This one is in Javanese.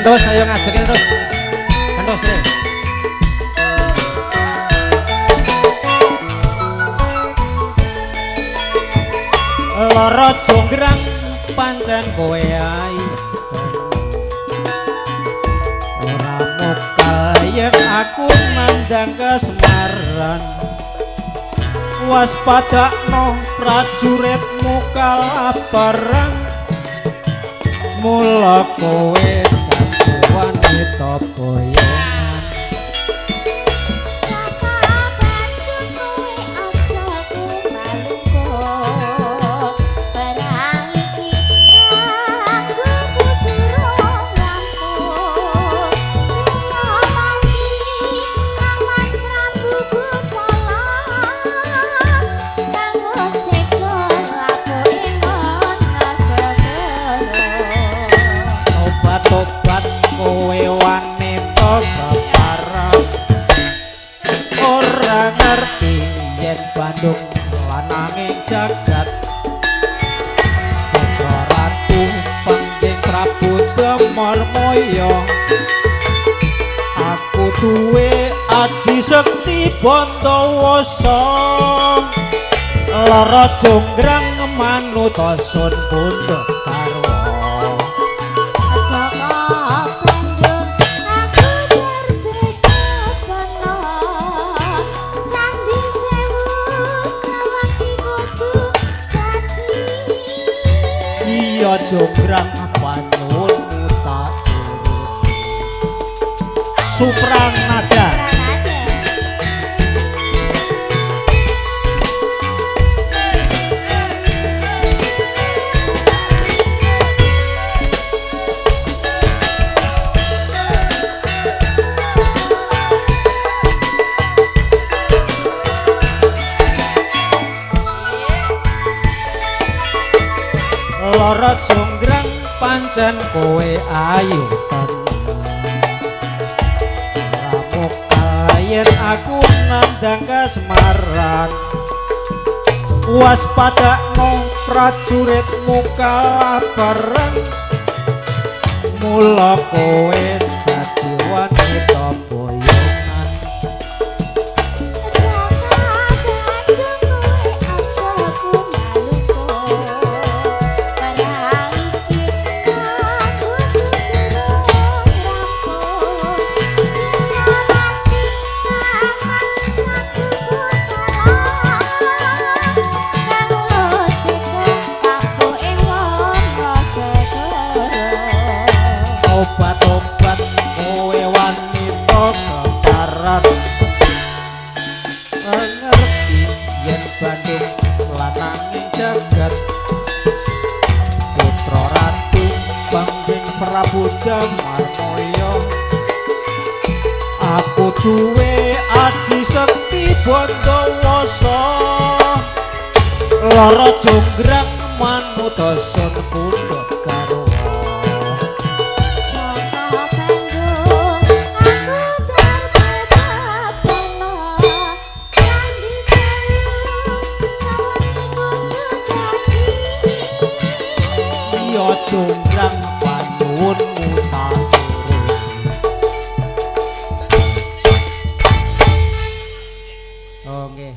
Terus ayo ngajekin terus. Terus deh. Loro jonggrang pancen kowe ae. Ora mokal yen aku nandang kasemaran. Waspadakno prajuritmu kalah perang. Mula kowe dadi wanita boyongan. Tobat kowe wanita keparang, ora ngerti yen Bandung lanange jagat. Putra ratu penting Prabu Damar Moyo, aku duwe aji sekti Bondowoso. Loro jonggrang manut sun pundhut karwa. Iya jonggrang panyuwunmu tak turuti. Supranada. Loro jonggrang pancen kowe ayu tenan. Ora mokal yen aku nandang kasemaran. Waspadakno prajuritmu kalah bareng. Mula kowe dadi wanita boyongan. Obat-obat kowe wanita keparat, ngerti yen Bandung lanange jagat. Putra ratu panggeng Prabu Damar Moyo, aku duwe aji sekti Bondowoso. Loro jonggrang manut sun pundhut garwa. Jonggrang panyuwunmu tak turuti. Oh nggih.